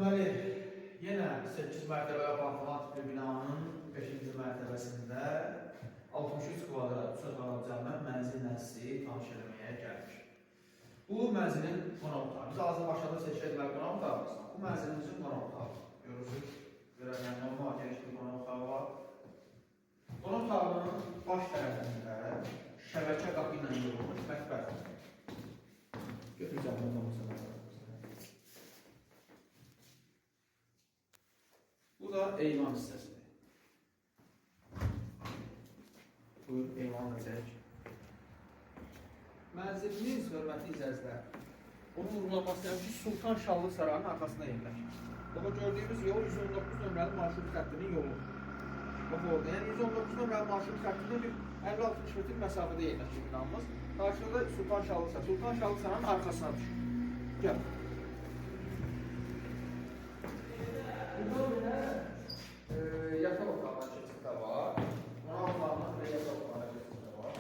Deməli, yenə 8 mərtəbəli apartman tipli binanın 5-ci mərtəbəsində 63 kvadrat 3 otağa cəmən mənzillə sizi tanış eləməyə gəlmişik. Bu mənzilin qonaq otağı. Biz hazır başladıq seçki etməli qonaq otağımız. Bu mənzilimizin qonaq otağı. Görürsünüz, belə yəni normal geniş bir qonaq otağı var. Qonaq otağının baş tərəfində şəbəkə qapı ilə yığılmış mətbəx. Götür zəhmət olmasa. Bu da eyvan hissəsidir. Buyur, eyvanla çək. Mənzilimiz, hörmətli izləyicilər, onun vurğulamaq istəyirəm ki, Sultan Şallı Sarayının arxasında yerləşir. Bax, o gördüyümüz yol 119 nömrəli marşrut xəttinin yoludur. Bax orada, yəni 119 nömrəli marşrut xəttinin bir 50-60 metr məsafədə yerləşir binamız. Qarşıda da Sultan Şallı Sarayı. Sultan Şallı Sarayının arxasına düşür. Gəl. Burada belə yataq otağına keçid də var. Qonaq otağından belə yataq otağına keçid də var.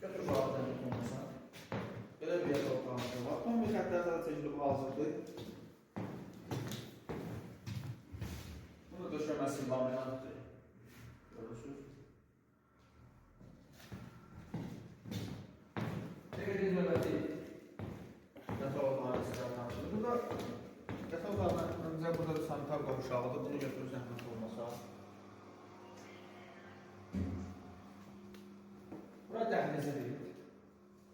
Götür bu zəhmət olmasa. Belə bir yataq otağımız da var. Kombi xəttləri zaten çəkilib hazırdır. Bunun döşəməsi laminatdır. Görürsünüz. Çəkildiğiniz növbəti yataq otağına sizlərlə tanışırıq. Burada yataq otağından öncə burada da sanitar qovşağıdır. Bunu götürür zəhmət olmasa. Bura dəhlizidir.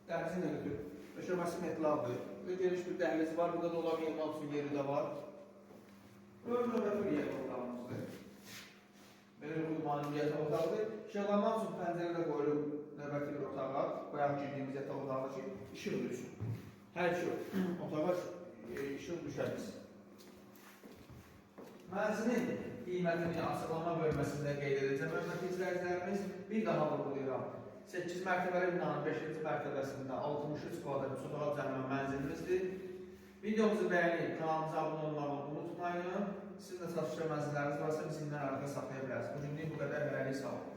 Dəhlizini də götür. Döşəməsi metaldır. Böyle geniş bir dəhliz var. Burada dolab yığmaq üçün yeri də var. Bura növbəti bir yataq otağımızdır. Belə bir uyğunlu bir yataq otağıdır. İşıqlanmaq üçün pəncərə də qoyulub növbəti bir otağa. Bayaq girdiyimiz yataq otağı ki, işıq düşsün. Hər iki otağa işıq düşə bilsin. Mənzilin qiymətini açıqlama bölməsində qeyd edəcəm. Hörmətli izləyicilərimiz, bir daha vurğulayıram. 8 mərtəbəli binanın 5-ci mərtəbəsində 63 kvadrat 3 otağa cəmən mənzilimizdir. Videomuzu bəyənib kanalımıza abunə olmağı unutmayın. Sizin də satışda mənzilləriniz varsa bizimlə əlaqə saxlaya bilərsiniz. Bugünlük bu qədər. Hələlik sağ olun.